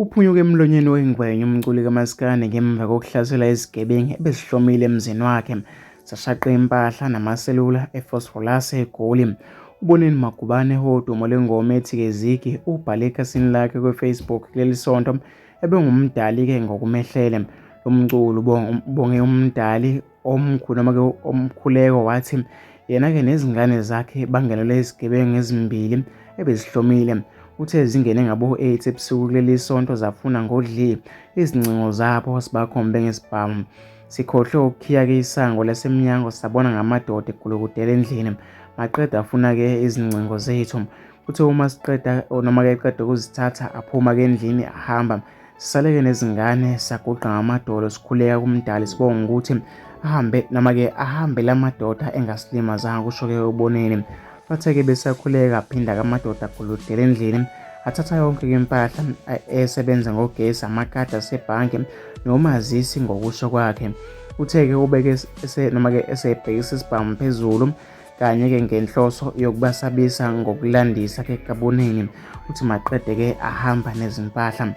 Uphunyuke emlonyeni wengwenya umculi kamaskandi ngemva kokuhlasela izigebengu ebezihlomile emzini wakhe, sashaqa impahla namaselula eVosloorus eGoli. UBoneni Magubane wodumo lwengoma ethi Kezigi ubhale ekhasini lakhe kwiFacebook kuleli sonto ebengumdali-ke ngokumehlele. Lo mculi ubonge umdali omkhulu noma-ke omkhuleko wathi yena-ke nezingane zakhe bangenelwe izigebengu ezimbili ebezihlomile. Uthe zingene ngabo-8 ebusuku kuleli sonto zafuna ngodli izingcingo zabo sibakhombe ngesibhamu. Sikhohlwe ukukhiya-ke isango lasemnyango sabona ngamadoda egulukudela endlini. Maqeda afuna-ke izingcingo zethu. Kuthe uma siqeda noma-ke eqeda ukuzithatha aphuma-ke endlini ahamba. Sisaleke nezingane saguqa ngamadolo sikhuleka kuMdali sibonga ukuthi ahambe noma-ke ahambe la madoda engasilimazanga kusho-ke uBoneni. Bathe-ke besakhuleka aphinda-ke amadoda aguludela endlini athatha yonke-ke impahla esebenza ngogesi, amakadi asebhange nomazisi ngokusho kwakhe. Uthe-ke ubeke noma-ke esebhekisa isibhamu phezulu kanye-ke ngenhloso yokubasabisa ngokulandisa-ke kaboneni uthi maqede-ke ahamba nezimpahla.